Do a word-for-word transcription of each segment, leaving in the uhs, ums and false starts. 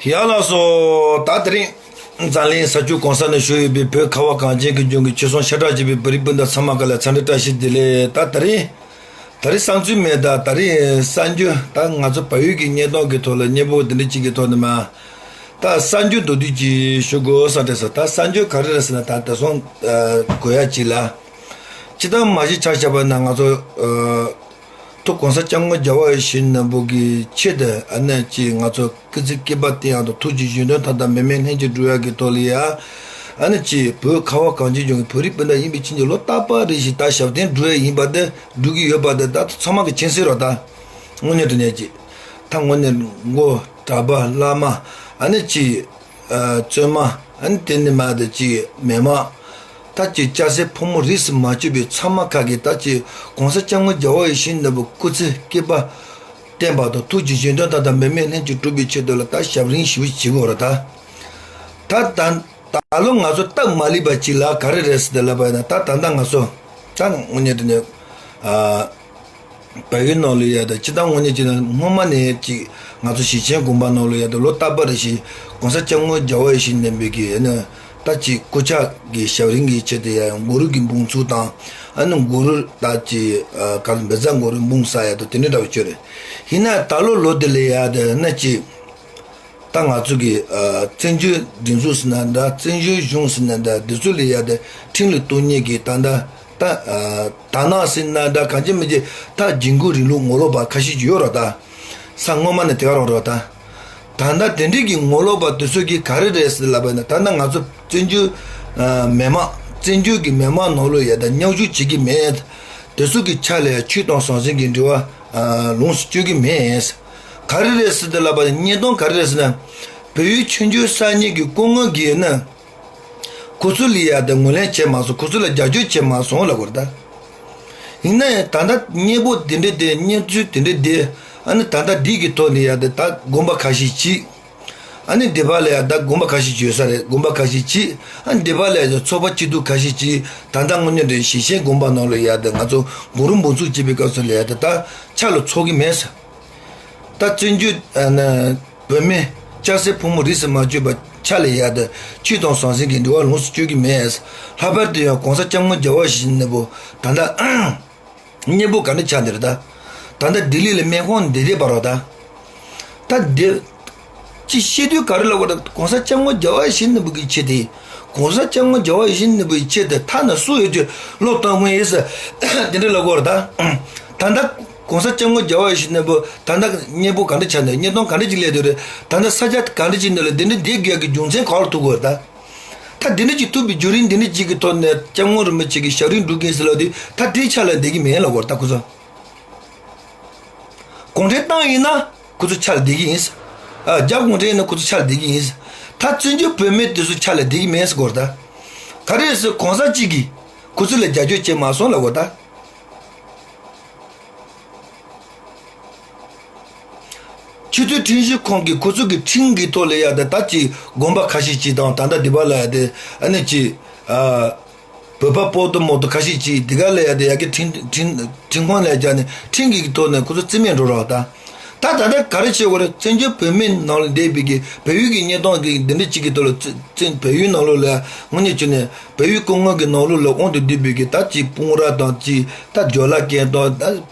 ཡ་ལགས་སོ། ད་དེ་རིང་འཛམ་གླིང་ས་ཕྱོགས་གང་ས་ན་བཞུགས་ཡོད་པའི་བོད་ཁ་བ་གངས་ཅན་གྱི་ལྗོངས་ཀྱི་ཆོས་སྲུང་ཤ་ཁྲག་གཅིག་པའི་བོད་རིགས་སྤུན་ཟླ་ཚང་མ་ག་ལ་འཚམས་འདྲི་བཀྲ་ཤིས་བདེ་ལེགས། ད་དེ་རིང་ད་རིང་བསམ་ཚུལ་མེད། ད་ད་རིང་གསར་འགྱུར་ད་ང་ཚོ་བལ་ཡུལ་གྱི་བརྙན་ཐུང་གི་ཐོག་ལ་སྙན་པོ་འདི་འདྲ་གཅིག་གི་ཐོག་ནས་མ་ད་གསར་འགྱུར་མདོར་བསྡུས་ཅིག་ཞུ་དགོས་བསམ་དྲན་སོང་། ད་གསར་འགྱུར་ག་རེ་རེད་ཟེར་ན། ད་དེང་སང་གོ་ཡ་ཅིག་ལ་ཅི་ལྟར་མ་གཞི་ཆ་བཞག་པ་ན་ང་ཚོ་ཐུ་གོང་ས་སྐྱབས་མགོན་རྒྱལ་བ་ཡིད་བཞིན་ནོར་བུ་གི་ཆེད་དུ་ཨ་ནི་ཅིག་ང་ཚོ་སྐུ་ཚེ་སྐྱིད་པ་བརྟན་ཡག་དང་ཐུགས་ཀྱི་བཞེད་དོན་མཐའ་དག་མེད་མེད་ལྷུན་གྱིས་འགྲུབ་ཡག་གི་ཐོག་ལ་ཡ། ཨ་ནི་ཅིག་བོད་ཁ་བ་གངས་ཅན་ལྗོངས་ཀྱི་བོད་རིགས་སྤུན་ཟླ་ཡིན་པའི་ཕྱིན་ཆད་ལོ་རྟག་པར་རེ་བཞིན་ད་ཞབས་བརྟན་སྒྲུབ་ཡག་ཡིན་པ་དེ་སྒྲུབ་ཀྱི་ཡོད་པ་དེ་ད་ཚང་མ་གི་མཁྱེན་གསལ་རེད། ད་དངོས་གནས་དྲང་གནས་ཅིག་ད་དངོས་གནས་མགོན་གྲྭ་པ་བླ་མ་ཨ་ནི་ཅིག་བཙུན་མ་ཨ་ནི་དེ་ནི་མ་དེ་ཅིག་མི་མང་ད་ཅིག་སྐྱ་སེར་ཕོ་མོ་རིས་སུ་མ་ཆད་པའི་ཚང་མ་ཁ་གི་ད་ཅིག་གོང་ས་སྐྱབས་མགོན་རྒྱལ་བ་ཡིད་བཞིན་ནོར་བུ་སྐུ་ཚེ་སྐྱིད་པ་བརྟན་པ་དང་ཐུགས་ཀྱི་བཞེད་དོན་མཐའ་དག་མེད་མེད་ལྷུན་གྱིས་འགྲུབ་པའི་ཆེད་དུ་ལ་ད་ཞབས་རིམ་ཞུ་བྱེད་དགོས་རེད། ད་ད་ད་ད་ལོ་ང་ཚོ་སྟབས་མ་ལེགས་པ་ཅིག་ལ་ག་རེ་རེད་ཟེར་ཏེ་ལབ་པ་ཡིན་ན། ད་ད་ལྟ་ང་ཚོ་ད་དངོས་གནས་དྲང་གནས་ཨ། བལ་ཡུལ་ནང་ལ་ཡ་ད་སྤྱིར་བཏང་དངོས་གནས་ཅིག་ན་སྔོན་མ་ནས་ཅིག་ང་ཚོ་ཞེ་ཆེན་དགོན་པ་ནང་ལ་ཡ་ད་ལོ་རྟག་པ་རེ་བཞིན་གོང་ས་སྐྱབས་མགོན་རྒྱལ་བ་ཡིད་བཞིན་ནོར་བུ་གི་ནི་ད་ཅིག་སྐུ་ཕྱག་གི་ཞབས་རིམ་གྱི་ཆེད་དུ་ཡ་གུ་རུ་གི་འབུམ་ཚུགས་དང་ཨ་ནི་གུ་རུ་ད་ཅིག་ག་ལ་བཛྲ་གུ་རུ་འབུམ་ས་ཡ་ད་དེ་འདྲ་འདྲ་བ་ཅིག་རེད། ཡིན་ན་ད་ལོ་ལོ་དེ་ལ་ཡ་ད་ནི་ཅིག་ད་ང་ཚོ་གི་ཨ་བཙན་བྱོལ་སྒྲིག་འཛུགས་ཟེར་ན་འདྲ། བཙན་བྱོལ་གཞུང་ཟེར་ན་འདྲ། འདི་ཚོ་ལ་ཡ་ད་ཁྲིམས་ལ་གཏུག་མཁན་གྱི་ད་ད་ད་ཨ་དར་ནག་ཟེར་ན་འདྲ། གང་ཅི་མི་ཅི་ད་རྒྱན་གོས་རིང་ལུགས་ངོ་ལོག་པ་ཁ་ཤས་ཅིག་ཡོད་རེད། ད་ས་སྔོན་མ་ནས་དེ་ག་རང་རེད། ད་ད་ད་དེ་འདྲའི་གི་ངོ་ལོག་པ་དེ་ཚོ་གི་ག་རེ་རེད་ཟེར་ལབ་པ་ཡིན་ན། ད་ད་ང་ཚོ་བཙན་བྱོལ་ཨ་མི་མང་བཙན་བྱོལ་གྱི་མི་མང་ནང་ལོགས་ཡ་ད་མཉམ་ཞུགས་བྱེད་ཀྱི་མེད། དེ་ཚོ་གི་ཆ་ལ་ཡ་ཆོས་དང་ཟང་ཟིང་གི་འབྲེལ་བ་ཨ་ལོངས་སུ་སྤྱོད་ཀྱི་མེད། ག་རེ་རེད་ཟེར་ཏེ་ལབ་པ་ཡིན་ན། བརྙན་ཐུང་ག་རེ་རེད་ཟེར་ན། བལ་ཡུལ་ཆོས་བརྒྱུད་གསར་རྙིང་གི་སྐུ་ངོ་གིས་ནི་ཁོ་ཚོ་ལ་ཡ་ད་ངོས་ལེན་བྱས་མ་སོང་། ཁོ་ཚོ་ལ་རྒྱབ་སྐྱོར་བྱས་མ་སོང་ལབ་དགོས་རེད་ད། ཡིན་ན་ཡང་ད་ལྟ་སྙན་པོ་དེ་འདྲ་དེ་བརྙན་ཚུལ་དེ་འདྲ་དེ་ཨ་ནི་ད་ལྟ་འདི་གི་ཐོག་ནས་ཡ་ད་ད་དགོན་པ་ཁ་ཤས་ཅིག་ཨ་ནི་སྡེ་པ་ལ་ཡ་ད་དགོན་པ་ཁ་ཤས་ཅིག་ཡོད་ས་རེད། དགོན་པ་ཁ་ཤས་ཅིག་ཨ་ནི་སྡེ་པ་ལ་ཡ་ད་ཚོགས་པ་སྐྱིད་སྡུག་ཁ་ཤས་ཅིག་ད་ལྟ་དངོས་གནས་དྲང་གནས་ཞེ་ཆེན་དགོན་པ་ནང་ལ་ཡ་ད་ང་ཚོ་གུ་རུ་འབུམ་ཚུགས་བྱེད་པའི་སྐབས་སུ་ལ་ཡ་ད་ད་ཆ་ལ་ཚོགས་ཀྱི་མེད་ཟེར། ད་བཙན་བྱོལ་ཨ་ནི་བོད་མི་སྐྱ་སེར་ཕོ་མོ་རིས་སུ་མ་ཆད་པ་ཆ་ལ་ཡ་ད་ཆོས་དང་ཟང་ཟིང་གི་འབྲེལ་བ་ལོངས་སུ་སྤྱོད་ཀྱི་མེད། ལྷག་པར་དུ་ཡང་གོང་ས་སྐྱབས་མགོན་རྒྱལ་བ་ཡིད་བཞིན་ནོར་བུ་ད་ལྟ་སྙན་པོ་ག་འདྲ་ཆགས་འདི་རེད། ད་ད་ལྟ་ལྡི་ལི་ལ་སྨན་ཁང་འདི་འདྲ་བར་བ་ད་ད་འདི་ཅི་བཤད་དུས་ག་རེ་ལབ་པ་ད། གོང་ས་སྐྱབས་མགོན་རྒྱལ་བ་ཡིད་བཞིན་ནོར་བུ་གི་ཆེད་དེ། གོང་ས་སྐྱབས་མགོན་རྒྱལ་བ་ཡིད་བཞིན་ནོར་བུའི་ཆེད་དུ་ཐ་ན་སུ་ཡོད་ཀྱི་བློ་གཏོང་མཁན་ཡིན་ཟེར་དེ་འདྲ་ལབ་དགོས་རེད་ད། ད་ལྟ་གོང་ས་སྐྱབས་མགོན་རྒྱལ་བ་ཡིད་བཞིན་ནོར་བུ་ད་ལྟ་སྙན་པོ་ག་འདྲ་ཆགས་འདུག་བརྙན་ཐུང་ག་འདྲ་ཅིག་སླེབས་འདུག་རེད། ད་ལྟ་ས་ཆ་ག་འདྲ་ཅིག་འདུག་ལ་འདི་འདྲ་བསྡད་དགོས་ཀྱི་རྒྱུ་མཚན་ག་རེ་ཐུག་དགོས་རེད་ད། ད་འདི་འདྲ་ཅིག་ཐུག་པའི་བརྒྱུད་རིམ་འདི་འདྲ་ཅིག་གི་ཐོག་ནས་སྐྱབས་མགོན་རིན་པོ་ཆེ་གི་ཞབས་རིམ་སྒྲུབ་མཁན་ཟེར་ལབ་དུས་ད་དེའི་ཆ་ལ་བསྡད་ཀྱི་མེད་ལབ་དགོས་རེད་ད་ཁོ་ཚོ། གུང་ཁྲན་ཏང་ཡིན་ན་ཁོ་ཚོ་ཆ་ལ་བསྡད་ཀྱི་ཡིན། ཨ་རྒྱ་གུང་ཁྲན་ཡིན་ན་ཁོ་ཚོ་ཆ་ལ་བསྡད་ཀྱི་ཡིན། ད་བཙན་བྱོལ་བོད་མི་དེ་ཚོ་ཆ་ལ་བསྡད་ཀྱི་མེད་ཟེར་དགོས་རེད་ད། ག་རེ་ཟེར་གོང་ས་གཅིག་གིས་ཁོ་ཚོ་ལ་རྒྱབ་སྐྱོར་བྱས་མ་སོང་ལབ་དགོས་རེད་ད། ཆེས་མཐོའི་ཁྲིམས་ཞིབ་ཁང་གིས་ཁོ་ཚོ་གི་ཁྲིམས་ཀྱི་ཐོག་ལ་ཡ་ད་ད་ཅིག་དགོན་པ་ཁ་ཤས་ཅིག་དང་ད་ལྟ་འདི་པ་ལ་ཡ་དེ་ཨ་ནི་ཅིག་ཨ། བོད་པ་པོ་ཏོ་མོ་ཏོ་ཁ་ཤས་ཀྱིས་འདི་ག་ལ་ཡ་དེ་ཡ་གི་ཁྲིམས་ཁྲིམས་ཁྲིམས་ཁང་ལ་ཡ་བཅར་ནས་ཁྲིམས་ཀྱི་ཐོག་ནས་ཁོ་ཚོ་རྩིས་མེད་འགྲོ་རོགས་ད། ད་ད་ལྟ་ག་རེ་བྱེད་དགོས་རེད། བཙན་བྱོལ་བོད་མི་ནང་ལ་བསྡད་པའི་གི་བལ་ཡུལ་གྱི་བརྙན་ཐུང་གི་འདི་འདྲ་གཅིག་གི་ཐོག་ལ་བཙན་བཙན་བལ་ཡུལ་ནང་ལོགས་ལ་དངོས་གནས་བྱས་ནས་བལ་ཡུལ་སྐུ་ངོ་གི་ནང་ལོགས་ལ་དབང་དུ་བསྡུས་པའི་གི་ད་ཅིག་སྤུངས་ར་དང་ཅིག་ད་ཇོ་ལ་ཀན་དང་ད་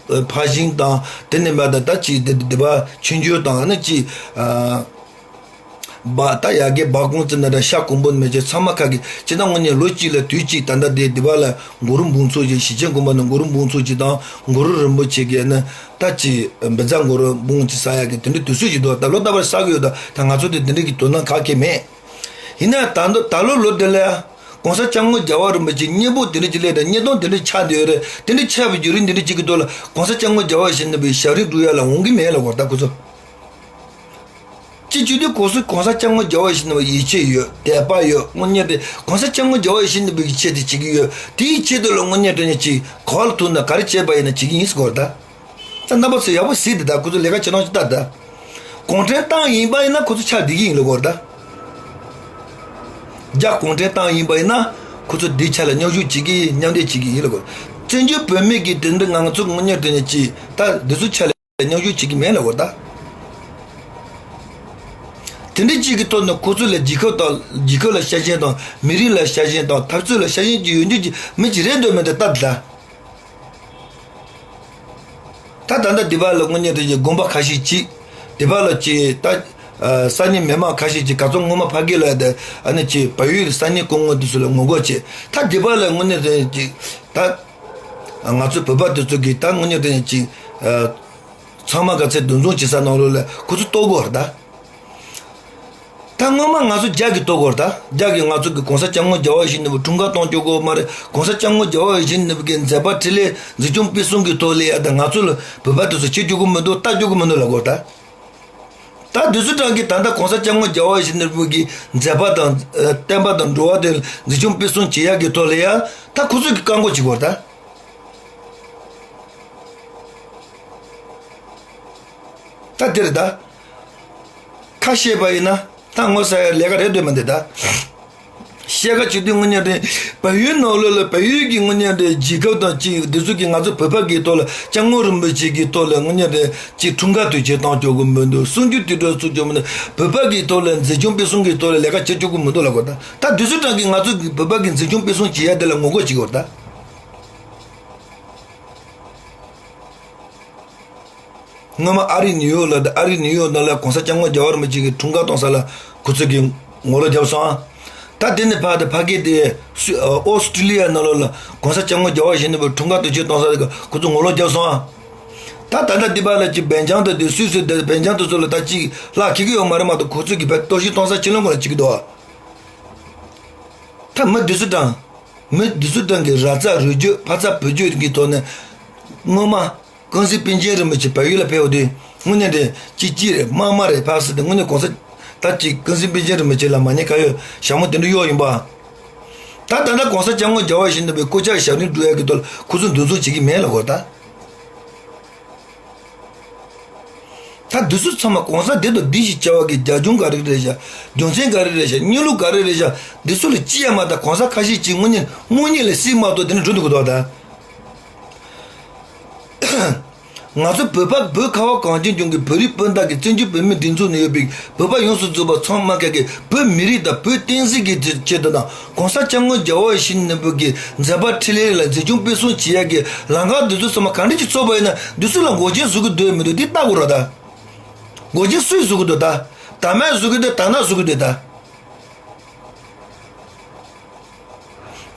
ཕ་ཤིང་དང་དེ་ནས་མ་ད་ད་ཅིག་འདི་འདི་པ་ཆོས་འབྱོར་དང་ཨ་ནི་ཅིག་ཨ། སྦ་ད་ཡ་གི་སྦ་ཀོང་ཙི་ན་ར་ཤ་ཀོང་པོ་མེ་ཅེ་ཚང་མ་ཁ་གི་ཅི་ད་དངོས་གནས་ལོ་གཅིག་ལ་དུས་གཅིག་ད་ལྟ་དེ་འདི་པ་ལ་གུ་རུ་འབུམ་ཚོགས་ཀྱི་ཞེ་ཆེན་དགོན་པ་ནས་གུ་རུ་འབུམ་ཚོགས་ཀྱི་དང་གུ་རུ་རིན་པོ་ཆེ་གི་ནི་ད་ཅི་བཛྲ་གུ་རུ་འབུམ་ཅི་ས་ཡ་གི་དེ་འདྲའི་དུས་ཚོད་ཅིག་འདུག་ད་ལོ་ལྟ་བར་ས་གི་ཡོད་ད། ད་ང་ཚོ་དེ་དེ་འདྲའི་གི་དོ་སྣང་ག་གེ་མེད། ཡིན་ན་ད་ད་ལོ་ལོ་དེ་ལ་གོང་ས་སྐྱབས་མགོན་རྒྱལ་བ་རིན་པོ་ཆེ་སྙན་པོ་དེ་འདྲ་ཅིག་སླེབས་དང་བརྙན་ཐུང་དེ་འདྲ་ཆགས་བསྡད་ཡོད་རེད། དེ་འདྲ་ཆགས་པའི་བརྒྱུད་རིམ་དེ་འདྲ་ཅིག་གི་ཐོག་ལ་གོང་ས་སྐྱབས་མགོན་རྒྱལ་བ་ཡིད་བཞིན་ནོར་བུའི་ཞབས་རིམ་སྒྲུབ་ཡ་ལ་འོང་གི་མེད་ལབ་དགོས་རེད་ད་ཁོ་ཚོ། སྤྱི་སྤྱོད་དུ་གོང་ས་གོང་ས་སྐྱབས་མགོན་རྒྱལ་བ་ཡིད་བཞིན་ནོར་བུ་ཡིད་ཆེས་ཡོད། དད་པ་ཡོད། དངོས་གནས་དེ་གོང་ས་སྐྱབས་མགོན་རྒྱལ་བ་ཡིད་བཞིན་ནོར་བུ་ཡི་ཆེད་དུ་བྱེད་ཀྱི་ཡོད། དེའི་ཆེད་དུ་ལ་དངོས་གནས་དྲང་གནས་ཅིག་ག་བ་ལ་ཐུག་ན་ག་རེ་བྱས་པ་ཡིན་ན་བྱེད་ཀྱི་ཡིན་ཟེར་གོ་རེད་ད། ད་རྣམ་པ་ཚོས་ཡག་པོ་གཟིགས་དེ་ད་ཁོ་ཚོ་ལས་ཀ་བྱེད་སྟངས་ཅིག་ལྟ་ད། གུང་ཁྲན་ཏང་ཡིན་པ་ཡིན་ན་ཁོ་ཚོ་ཆ་བསྡད་ཀྱི་ཡིན་ལབ་གོ་རེད་ད། རྒྱ་གུང་ཁྲན་ཏང་ཡིན་པ་ཡིན་ན་ཁོ་ཚོ་འདི་ཆ་ལ་མཉམ་ཞུགས་བྱེད་ཀྱི་ཡིན། མཉམ་འབྲེལ་བྱེད་ཀྱི་ཡིན་ལབ་གོ་རེད། བཙན་བྱོལ་བོད་མི་གིས་དེ་འདྲ་ང་ཚོ་དངོས་གནས་དྲང་གནས་ཅིག་ད་འདི་ཚོ་ཆ་ལ། མཉམ་ཞུགས་བྱེད་ཀྱི་མེད་ལབ་གོ་རེད་ད། དེ་འདྲ་གཅིག་གི་ཐོག་ནས་ཁོ་ཚོ་ལ་རྒྱལ་ཁབ་དང་རྒྱལ་ཁབ་ལ་ཤ་ཞེན་དང་མི་རིགས་ལ་ཤ་ཞེན་དང་འཐབ་རྩོད་ལ་ཤ་ཞེན་གྱི་ཡོད་རྒྱུ་གྱི་མི་གཅིག་རེད་འདོད་མི་འདུག་ད་ད། ད་ད་ལྟ་འདི་པ་ལ་དངོས་གནས་དེ་ཀྱི་དགོན་པ་ཁ་ཤས་ཅིག་འདི་པ་ལ་ཅིག་ད་ས་གནས་མི་མང་ཁ་ཤས་ཅིག་ག་ཚོད་སྔོན་མ་ཕ་གི་ལ་དེ་ཨ་ནི་ཅིག་བལ་ཡུལ་ས་གནས་སྐུ་ངོ་དེ་ཚོ་ལ་ངོ་རྒོལ་བྱས། ད་འདི་པ་ལ་དངོས་གནས་དེ་ཅིག་ད་ང་ཚོ་བོད་པ་དེ་ཚོ་གིས་ད་དངོས་གནས་དེ་ཅིག་ཚང་མ་ག་ཚད་འདུ་འཛོམས་བྱེད་ས་ནང་ལོགས་ལ་ཁོ་ཚོ་གཏོར་དགོས་རེད་ད། ད་སྔོན་མ་ང་ཚོ་རྒྱ་གི་ཐོག་གོ་ད། རྒྱ་གི་ང་ཚོ་གི་གོང་ས་སྐྱབས་མགོན་རྒྱལ་བ་ཡིད་བཞིན་ནོར་བུ་འཁྲུངས་སྐར་གཏོང་ཆོག་གོ་མ་རེད། གོང་ས་སྐྱབས་མགོན་རྒྱལ་བ་ཡིད་བཞིན་ནོར་བུ་གི་མཛད་པ་འཕྲིན་ལས་འཛིན་སྐྱོང་སྤེལ་གསུམ་གི་ཐོག་ལ་ཡ་ད་ང་ཚོ་ལ་བོད་པ་དེ་ཚོ་བྱེད་ཆོག་གི་མི་འདུག་ལྟ་ཆོག་གི་མི་འདུག་ལབ་གོ་ད། ད་དུས་ཚོད་གྲངས་ཀྱི་ད་ལྟ་གོང་ས་སྐྱབས་མགོན་རྒྱལ་བ་ཡིད་བཞིན་ནོར་བུ་གི་མཛད་པ་དང་བསྟན་པ་དང་འགྲོ་བ་དེ་འཛིན་སྐྱོང་སྤེལ་གསུམ་བྱེད་ཡག་གི་ཐོག་ལ་ཡ་ད་ཁོ་ཚོ་གི་བཀག་འགོག་བྱེད་གོ་ད། ད་དེ་རེད་ད། ཁ་བཤད་པ་ཡིན་ན་ད་ངོ་ཚ་ཡ་ལས་ཀ་རེད་འདོད་མི་འདུག་ད། བཤད་ཁ་བྱེད་དུས་དངོས་གནས་རེད། བལ་ཡུལ་ནང་ལོགས་ལ་བལ་ཡུལ་གྱི་དངོས་གནས་རེད་རྒྱལ་ཁབ་དང་ཅིག་འདི་ཚོ་གི་ང་ཚོ་བོད་པ་གི་ཐོག་ལ་སྐྱབས་མགོན་རིན་པོ་ཆེ་གི་ཐོག་ལ་དངོས་གནས་རེད་ཅིག་འཁྲུངས་སྐར་དུས་ཆེན་གཏོང་ཆོག་གི་མི་འདུག་གསུང་རྒྱུ་དུས་སྒྲོག་ཚུགས་ཆོག་མི་འདུག་བོད་པ་གི་ཐོག་ལ་འཛིན་སྐྱོང་སྤེལ་གསུམ་གི་ཐོག་ལ་ལས་ཀ་བྱེད་ཆོག་གི་མི་འདུག་ལབ་གོ་ད། ད་འདི་ཚོ་གྲངས་ཀྱི་ང་ཚོ་གི་བོད་པ་གི་འཛིན་སྐྱོང་སྤེལ་གསུམ་བྱེད་ཡ་དེ་ལ་ངོ་རྒོལ་བྱེད་གོ་ད། སྔོན་མ་ཨ་རི་ནིའུ་ཡོག་ལ་ཨ་རི་ནིའུ་ཡོག་ནང་ལ་གོང་ས་སྐྱབས་མགོན་རྒྱལ་བ་རིན་པོ་ཆེ་གི་འཁྲུངས་སྐར་གཏོང་ས་ལ་ཁོ་ཚོ་གིས་ངོ་ལོག་བརྒྱབ་སོང་། ད་དེ་ནས་ཕར་དེ་ཕ་གི་དེ་སུ་ཨོ་སི་ཀྲི་ལི་ཡ་ནང་ལོགས་ལ་གོང་ས་སྐྱབས་མགོན་རྒྱལ་བ་ཡིད་བཞིན་ནོར་བུའི་འཁྲུངས་སྐར་དུས་ཆེན་གཏོང་ས་ལ་ཁོ་ཚོ་ངོ་ལོག་བརྒྱབ་སོང་། ད་ད་ལྟ་འདི་པ་ལ་ཅིག་སྦེལ་ཇམ་དང་དེ་སུད་སི་དེ་སྦེལ་ཇམ་དེ་ཚོ་ལ་ད་ཅིག་ལག་འཁྱེར་གི་ཡོད་མ་རེད་མ་གཏོགས་ཁོ་ཚོ་གིས་ཕར་གཏོར་བཤིག་གཏོང་ས་ཕྱི་ལོགས་ངོས་ལ་བྱེད་ཀྱི་འདུག་ད་མི་འདི་ཚོ་དང་། མི་འདི་ཚོ་དང་གི་ར་ཙ་རུས་རྒྱུད་ཕ་ཚ་བུ་རྒྱུད་ཀྱི་ཐོག་ནས་སྔོན་མ་ཀུན་གཟིགས་པཎ་ཆེན་རིན་པོ་ཆེ་བལ་ཡུལ་ལ་ཕེབས་པ་དེ་དངོས་གནས་དེ་གཅིག་གཅིག་རེད་དམག་དམག་རེད་ཕ་སི་དེ་དངོས་གནས་གོང་ས་ད་ཅིག་ཀུན་གཟིགས་པཎ་ཆེན་རིན་པོ་ཆེ་ལ་མ་ཉེས་ཁ་ཡོད་ཞྭ་མོ་དེ་འདྲ་གཡོག་ཡིན་པ། ད་ད་ལྟ་གོང་ས་སྐྱབས་མགོན་རྒྱལ་བ་ཡིད་བཞིན་ནོར་བུའི་སྐུ་ཕྱྭ་ཞབས་རིམ་སྒྲུབ་ཡག་གི་ཐོག་ལ་ཁོ་ཚོ་འདུ་འཛོམས་བྱེད་ཀྱི་མེད་ལ་གོ་ད། ད་འདི་ཚོ་ཚང་མ་གོང་ས་འདི་དང་འདི་ཞེས་བྱ་བ་གི་རྒྱབ་ལྗོངས་ག་རེ་རེད་ཤག་རྒྱུ་མཚན་ག་རེ་རེད་ཤག་གནས་ལུགས་ག་རེ་རེད་ཤག་འདི་ཚོ་ལ་ཅི་ཡང་མ་ལྟ་གོང་ས་ཁ་ཤས་ཅིག་དངོས་གནས་དངོས་གནས་ལ་སྲིད་མ་གཏོགས་དེ་ནས་འགྲོ་འདུག་གི་འདུག་ད། ང་ཚོ་བོད་པ་བོད་ཁ་བ་གངས་ཅན་ལྗོངས་ཀྱི་བོད་རིགས་སྤུན་ཟླ་གི་བཙན་བྱོལ་བོད་མིའི་སྒྲིག་འཛུགས་ནང་ཡོད་པའི་བོད་པ་ཡོངས་སུ་རྫོགས་པ་ཚང་མ་ག་གི་བོད་མི་རིགས་དང་བོད་བསྟན་སྲིད་ཀྱི་ཆེད་དུ་དང་གོང་ས་སྐྱབས་མགོན་རྒྱལ་བ་ཡིད་བཞིན་ནོར་བུ་གི་མཛད་པ་འཕྲིན་ལས་ལ་འཛིན་སྐྱོང་སྤེལ་གསུམ་བྱེད་ཡག་གི་ལམ་ཁ་འདི་ཚོ་ཚང་མ་ག་འདྲ་ཅིག་ཚོགས་པ་ཡིན་ན་འདི་ཚོ་ལ་མགོ་ཅན་བཟོ་གི་འདུག་མི་འདུག་འདི་ལྟ་དགོས་ར་ད། མགོ་ཅན་སུས་བཟོ་གི་འདུག་ད། ད་མས་བཟོ་གི་འདུག་ད་ན་བཟོ་གི་འདུག་ད།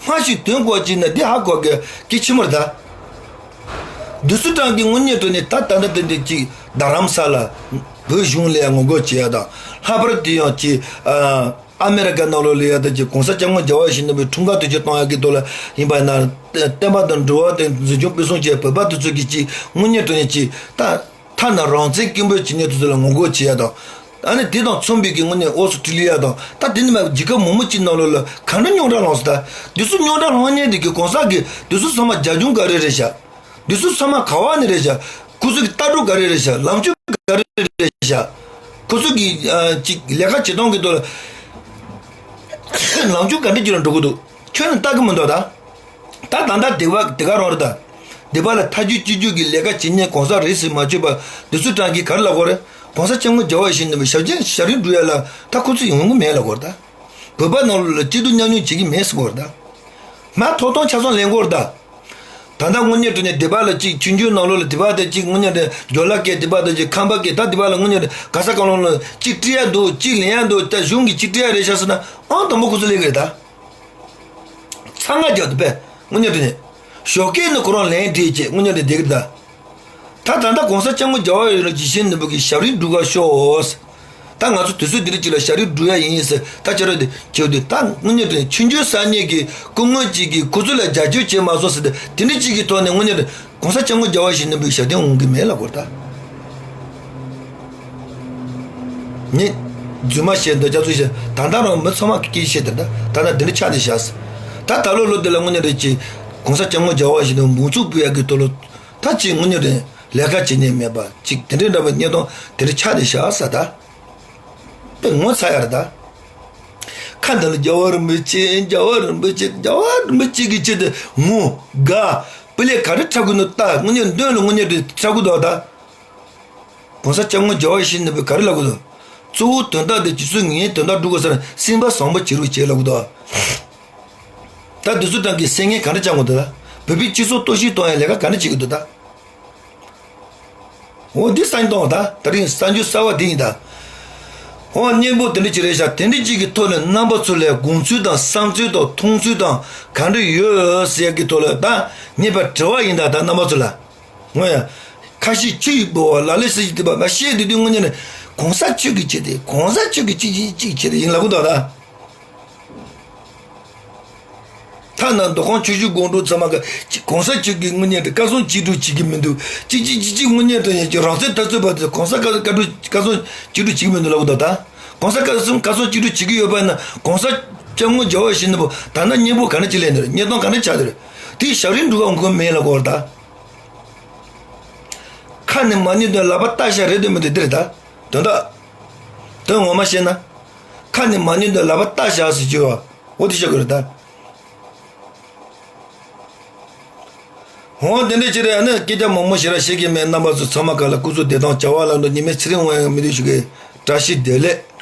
སྔ་ཕྱི་དོན་གོ་ཅིག་ན་འདི་ཧ་གོ་གི་ཀི་ཆི་མར་ད། འདི་ཚོ་གྲངས་ཀྱི་དངོས་གནས་དྲང་གནས་ད་ད་ད་དེ་འདྲ་ཅིག་རྡ་རམ་ས་ལ་བོད་གཞུང་ལ་ངོ་རྒོལ་བྱེད་ཡ་དང་ལྷག་པར་དུ་ཡང་ཅིག་ཨ་ཨ་མེ་རི་ཀ་ནང་ལོགས་ལ་ཡ་ད་ཅིག་གོང་ས་སྐྱབས་མགོན་རྒྱལ་བ་ཡིད་བཞིན་ནོར་བུའི་འཁྲུངས་སྐར་དུས་ཆེན་གཏོང་ཡ་གི་ཐོག་ལ་ཡིན་པ་ན་བསྟན་པ་དང་འགྲོ་བ་དེ་འཛིན་སྐྱོང་སྤེལ་གསུམ་བྱས་བོད་པ་དེ་ཚོ་གི་ཅིག་དངོས་གནས་དྲང་གནས་ཅིག་ད། ཐ་ན་རང་བཙན་སྐད་འབོད་བྱེད་མཁན་དེ་ཚོ་ལ་ངོ་རྒོལ་བྱེད་ཡ་དང་། ཨ་ནི་དེ་དང་མཚུངས་པའི་གི་དངོས་གནས་ཨོ་སི་ཀྲི་ལི་ཡ་དང་ད་དེ་ནི་མ་རྒྱལ་ཁབ་མང་པོ་ཅིག་ནང་ལོགས་ལ་ག་འདྲ་རྙོག་དྲ་ལངས་སོང་ད། འདི་ཚོ་རྙོག་དྲ་ལངས་མཁན་དེ་གི་གོང་ས་གི་འདི་ཚོ་ཚང་མ་རྒྱབ་ལྗོངས་ག་རེ་རེད་ཤག་འདི་ཚོ་ཚང་མ་ག་བ་ནས་རེད་ཤག་ཁོ་ཚོ་གི་ལྟ་གྲུབ་ག་རེ་རེད་ཤག་ལམ་སྤྱོད་ག་རེ་རེད་ཤག་ཁོ་ཚོ་གི་ཨ་ཅིག་ལས་ཀ་བྱེད་སྟངས་གི་ཐོག་ལ་ལམ་སྤྱོད་ག་འདྲ་ཅིག་ལ་འགྲོ་གི་འདུག་ཁྱོན་ནས་ལྟ་གི་མི་འདུག་ད། ད་ད་ལྟ་དེ་བ་དེ་ག་རང་རེད་ད། དེ་བ་ལ་ཐ་ཇུས་སྤྱི་རྒྱུ་གི་ལས་ཀ་བྱེད་མཁན་གོང་ས་རེད་ཟེར་མ་བརྗོད་པ་འདི་ཚོ་གྲངས་ཀྱིས་ག་རེ་ལབ་དགོས་རེད། གོང་ས་སྐྱབས་མགོན་རྒྱལ་བ་ཡིད་བཞིན་ནོར་བུའི་ཞབས་རྗེས་ཞབས་རིམ་སྒྲུབ་ཡ་ལ་ད་ཁོ་ཚོ་ཡོང་གི་མེད་ལབ་དགོས་རེད་ད། བོད་པ་ནང་ལོགས་ལ་སྐྱིད་སྡུག་མཉམ་མྱོང་བྱེད་ཀྱི་མེད་ཟེར་དགོས་རེད་ད། མ་ཐོག་ཐོག་ཆ་ཚང་ལེན་དགོས་རེད་ད། ད་ལྟ་དངོས་གནས་དྲང་གནས་དེ་བ་ལ་གཅིག་ཆུང་ཆུང་ནང་ལོགས་ལ་དེ་བ་དེ་གཅིག་དངོས་གནས་དྲང་ཇོ་ལ་སྐད་དེ་བ་དེ་གཅིག་ཁམས་པ་སྐད་ད་དེ་བ་ལ་དངོས་གནས་དྲང་ག་ས་གང་ལོགས་ལ་གཅིག་བྲིས་ཡ་འདུག་གཅིག་ལེན་ཡ་འདུག་ད་གཞུང་གིས་གཅིག་བྲིས་ཡ་རེད་ཤག་ཟེར་ན་ཨང་དང་པོ་ཁོ་ཚོ་ལེན་གི་རེད་ད། ཚ་ང་རྒྱག་ཏུ་པས་དངོས་གནས་དྲང་གནས། ཞོགས་ཀས་ནི་ཁོ་རང་ལན་བྲིས་བྱས་དངོས་གནས་དྲང་གནས་བསྡད་ཀྱི་རེད་ད། ད་ད་ལྟ་གོང་ས་སྐྱབས་མགོན་རྒྱལ་བ་ཡིད་བཞིན་ནོར་བུ་གི་ཞབས་རིམ་སྒྲུབ་ག་ཤོག་ད་ང་ཚོ་དུས་ཚོད་འདི་འདྲ་ཅིག་ལ་ཞབས་རིམ་སྒྲུབ་ཡ་ཡིན་ཟེར་ད་ཁྱེད་རང་དེ་བྱེད་དུས་ད་དངོས་གནས་དྲང་གནས་ཆུང་ཆུང་ས་གནས་ཀྱི་སྐུ་ངོ་གཅིག་གིས་ཁོ་ཚོ་ལ་རྒྱབ་སྐྱོར་བྱས་མ་སོང་ཟེར་ཏེ་དེ་འདྲ་གཅིག་གི་ཐོག་ནས་དངོས་གནས་དྲང་གོང་ས་སྐྱབས་མགོན་རྒྱལ་བ་ཡིད་བཞིན་ནོར་བུའི་ཞབས་བརྟན་འོང་གི་མེད་ལབ་དགོས་རེད་ད། ངས་རྫུན་མ་བཤད་འདོད་ཅག་ཚོས་བཤད་ད་ལྟ་རང་མི་ཚང་མ་གི་སྐད་བཤད་དེ་ད་ད་ལྟ་འདི་འདྲ་ཆགས་བསྡད་ཤག་ད་ད་ལོ་ལོ་འདི་ལ་དངོས་གནས་དྲང་གཅིག་གོང་ས་སྐྱབས་མགོན་རྒྱལ་བ་ཡིད་བཞིན་ནོར་བུ་མང་གཙོ་ཕུལ་ཡག་གི་ཐོག་ལ་ད་གཅིག་དངོས་གནས་དྲང་ལས་ཀ་བྱེད་མཁན་མེད་པ་གཅིག་དེ་འདྲའི་འདྲ་བའི་གནས་སྟངས་དེ་འདྲ་ཆགས་བསྡད་ཤག་ས་ད་དཔེ་ངོ་ཚ་ཡ་རེད་ད། ཁ་འདི་ལ་རྒྱལ་བ་རིན་པོ་ཆེ་རྒྱལ་བ་རིན་པོ་ཆེ་རྒྱལ་བ་རིན་པོ་ཆེ་གི་ཆེད་དུ་ངུ་དགའ་སྤུ་ལས་ག་རེ་འཁྲབ་དགོས་ནོ་ལྟ་དངོས་གནས་འདོན་ལ་དངོས་གནས་དྲང་འཁྲབ་དགོས་འདུག་ད། གོང་ས་སྐྱབས་མགོན་རྒྱལ་བ་ཡིད་བཞིན་ནོར་བུས་ག་རེ་ལབ་དགོས་འདུག་གཙོ་བོ་དོན་དག་དེ་ཇི་སྲིད་ངའི་དོན་དག་སྒྲུབ་དགོས་ཟེར་ན་སེམས་པ་བཟང་པོ་བྱེད་རོགས་བྱེད་ལབ་གི་འདུག་ད་དེ་ཚོ་དང་གི་སེམས་ངན་ག་འདྲ་བཅང་དགོས་འདུག་ད་བོད་པའི་སྤྱི་ཚོགས་གཏོར་བཤིག་གཏོང་ཡ་ལས་ཀ་ག་འདྲ་བྱེད་ཀྱི་འདུག་ད། འོ་འདི་གསར་འགྱུར་ད་ད་རིང་གསར་འགྱུར་གསར་བ་འདི་ཡིན་ད། འོ་སྙན་པོ་དེ་འདྲ་ཅིག་རེད་ཤག་དེ་འདྲ་ཅིག་གི་ཐོག་ནས་རྣམ་པ་ཚོ་ལ་དགོངས་ཚུལ་དང་བསམ་ཚུལ་དང་མཐོང་ཚུལ་དང་ག་འདྲ་ཡོད་ཟེར་གྱི་ཐོག་ལ་ད་ངས་ཕར་དྲི་བ་ཡིན་ད་ད་རྣམ་པ་ཚོ་ལ། ངོ་ཡ། ཁ་ཤས་ཆུ་ཡི་ལྦུ་བ་ལ་ལས་སྲིད་ཀྱི་དུས་པ་མ་ཤེས་དུས་དུས་དངོས་གནས་ནས་གོང་ས་མཆོག་གི་ཆེད་དེ་གོང་ས་མཆོག་གི་གཅིག་གཅིག་གཅིག་ཆེད་དེ་ཡིན་ལབ་གི་འདུག་ད། ཐ་ན་མདོ་ཁམས་ཆུ་བཞི་སྒང་དྲུག་ཚང་མ་ག་གོང་ས་མཆོག་གི་དངོས་གནས་དེ་བཀའ་གསུང་ཅི་སྒྲུབ་བྱེད་ཀྱི་མི་འདུག་གཅིག་གཅིག་གཅིག་གཅིག་དངོས་གནས་དེ་ཡིན་གྱི་རང་བཙན་འཐབ་རྩོད་པ་དེ་གོང་ས་བཀའ་བཀའ་སྒྲུབ་བཀའ་གསུང་ཅི་སྒྲུབ་བྱེད་ཀྱི་མི་འདུག་ལབ་གི་འདུག་ད། གོང་ས་བཀའ་གསུང་བཀའ་གསུང་ཅི་སྒྲུབ་བྱེད་ཀྱི་ཡོད་པ་ཡིན་ན་གོང་ས་སྐྱབས་མགོན་རྒྱལ་བ་ཡིད་བཞིན་ནོར་བུ་ད་ལྟ་སྙན་པོ་ག་འདྲ་ཅིག་སླེབས་ནི་རེད། བརྙན་ཐུང་ག་འདྲ་ཆགས་ཏེ་རེད། དེ་ཞབས་རིམ་འགྲོ་ག་འགོ་མེད་ལ་གོ་བར་ད། ཁ་ནས་མ་ཉན་དོན་ལག་པ་བཏགས་བཞག་རེད་འདོད་མི་འདུག་འདིར་ད། དོན་དག་དོན་ངོ་མ་བཤད་ན། ཁ་ནས་མ་ཉན་དོན་ལག་པ་བཏགས་བཞག་ཟེར་རྒྱུ་བ། འོ་དེ་བཤད་དགོས་རེད་ད། འོ་དེ་འདྲ་ཅིག་རེད། ཨ་ནི་སྐད་ཆ་མང་པོ་ཞེ་དྲག་བཤད་ཀྱི་མེད། རྣམ་པ་ཚོ་ཚང་མ་ག་ལ་སྐུ་གཟུགས་བདེ་ཐང་བྱ་བ་ལ་འགྲོ། ཉི་མའི་ཚེ་རིང་བ་ཡང་མི་འདུག་ཞུ་གི། བཀྲ་ཤིས་བདེ་ལེགས།